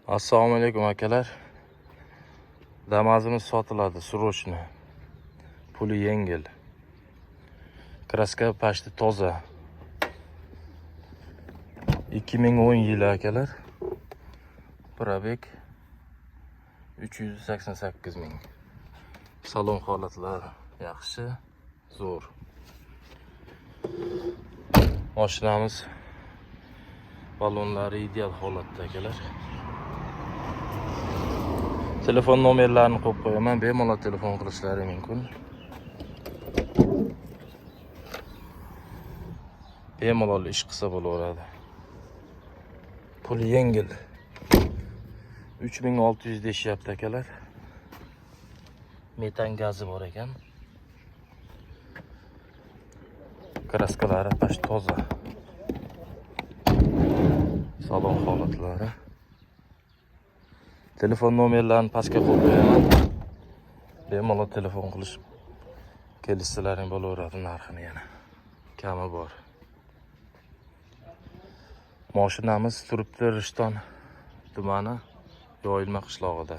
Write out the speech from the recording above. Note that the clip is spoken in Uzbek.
Assalomu alaykum, akalar. Damazimiz sotiladi, срочно. Puli yengil. Краска почти toza. 2010 yili, akalar. Пробег 388 ming. Salon holatlari yaxshi, zo'r. Mashinamiz ballonlari ideal holatda, akalar. Telefon nomerlarini qo'yib qo'yaman, bemalol telefon qilishlari mumkin. Bemalol ish qilsa bo'laveradi. Puli yengil. 3600 deyishyapti, akalar. Metan gazi bor ekan. Краска lari почти toza. Salon holatlari. Telefon nomerlarini pastga qo'yib qo'yaman. Bemalol telefon qilishib kelishsalaring bo'laveradi narxini yana. Kami bor. Mashinamiz turibdi Rishton tumani, Yoyilma qishlog'ida.